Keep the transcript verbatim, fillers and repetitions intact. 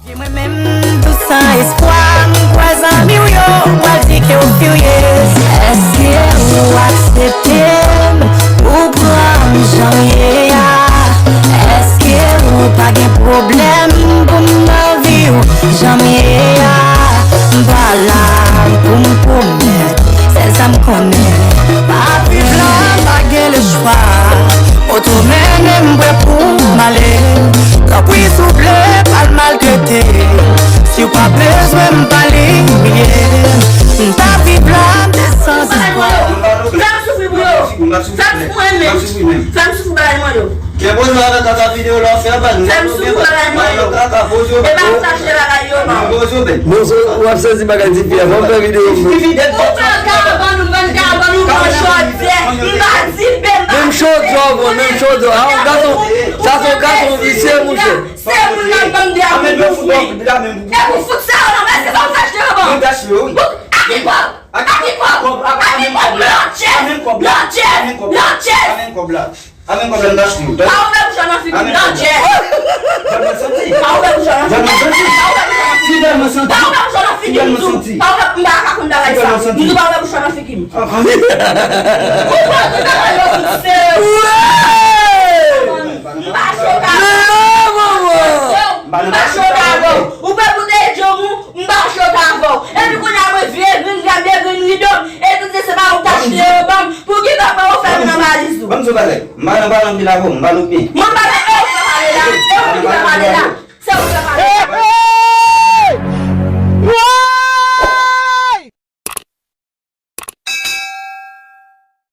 Mwen menm tou san espwa, m kwè zanmi w yo pral di ke w firiye. Èske ou aksepte m, ou pran m jan m ye a? Èske ou pa gen pwoblèm pou m nan vi w jan m ye a? M pa la pou m pwomèt, sèl sa m konnen. Pa viv la, pa gen lechwa. Oto mennen m bwè pou m ale. Tanpri souple, pa l maltrete. Si w pa bezwen m, pa l imilye. M pa viv la, m te san espwa. Fè m soufri pou yo. Fè m soufri mwen menm. Fè m soufri bagay mwen yo. Kè poze avèk kaka videyo la w fè a, ban nou. Fè m soufri bagay mwen yo. Kaka poze yo. E pa m tache bagay yo non. Poze yo, ben. Bon, so, w ap sezi bagay tifi a. Ban m fè videyo m. Ou pa ka ban nou, ban ka ban nou, ban chòdè. M pa di pe, m pa. Menm chòdè, bon, menm chòdè. A, yon gason, sa se yon gason visye, mouche. Se moun k ap ban m de amoun pou fou. E pou fout sa yo nan, èske sa w tache yo ban? Mwen tache yo, wi. Pou, a ki kòb? A ki kòb? A ki kòb? Lòtjèz! Lòtjèz! Lòtjèz! Amen, kòb la m tache yo. Pa ouvè bouch ou nan figi m, lòtjèz! Fidèlman santi. Pa ouvè bouch ou nan figi m, tou. Pa ouvè, m pa ka konn bagay sa. M di pa ouvè bouch ou nan figi m. Ou konn tout bagay yo tout se. M pa cho ta. M pa cho ta avè w. Ou pè pou te edye w. M pa cho ta avè w. Epi kounye a mwen vye grenn gade grenn rido m. Epi di se pa ou k achte yo ban m. Pou ki papa ou fè m nan valiz ou? Ban m di w bagay. M pa nan pale anpil avè w, m pale w byen. Mwen pale e ou k fè pale la. E ou ki fè pale la. Se ou k fè pale la.